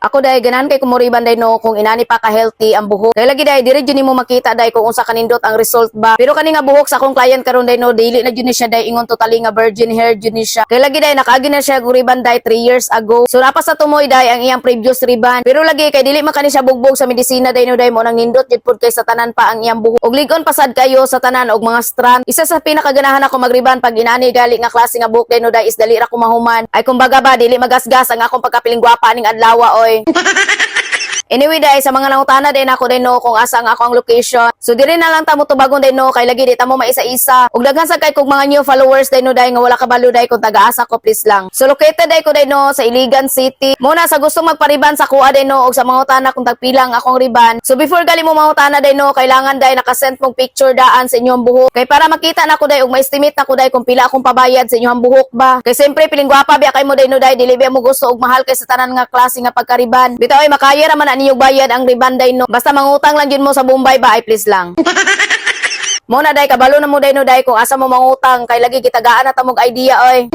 Ako day ganahan kay ko moriban day no kung inani pa ka healthy ang buhok. Kay lagi day diri jud nimo makita day kung unsa kanindot ang result ba. Pero kani nga buhok sa akong client karon day no, dili na jud ni siya day ingon totally nga virgin hair jud ni siya. Kay lagi day nakaagi na siya og riban day 3 years ago. So naa pa sa tumoy day ang iyang previous riban. Pero lagi kay dili man kani siya bugbog sa medisina day no day, mo nang nindot jud pud kay sa tanan pa ang iyang buhok. Og ligon pasad kayo sa tanan og mga strand. Isa sa pinakaganahan ako magriban pag inani gali nga klase nga buhok day no day is dali ra ko mahuman. Ay, kumbaga ba, dili magasgas ang akong pagkapiling gwapa ning adlaw oy. Anyway day, sa mga nangutana din ako day no kung asa ang ako ang location. So diri na lang ta mo tubagon day no, kay lagi di ta mo maisa-isa. Ug daghan sa kay kog mga new followers day no day nga wala kabalo day kung taga-asa ko, please lang. So located day ko day no sa Iligan City. Muna sa gustong magpariban sa kuha day no og sa mangutana kung tagpila ang akong riban. So before gali mo mangutana day no, kailangan day nakasend mong picture daan sa inyong buhok. Kay para makita nako day ug ma-estimate nako day kung pila akong pabayad sa inyong buhok ba. Kay siyempre piling gwapa biya kay mo day no day, dili biya mo gusto og mahal kay sa tanan nga klase nga pagkariban. Bitaw ay makaya ra man na ninyo bayad ang riban day no. Basta mangutang lang jud mo sa Bombay ba ay please lang. Mo na day kabalo na mo day no day kung asa mo mangutang, kay lagi gitagaan na ta mog idea oy.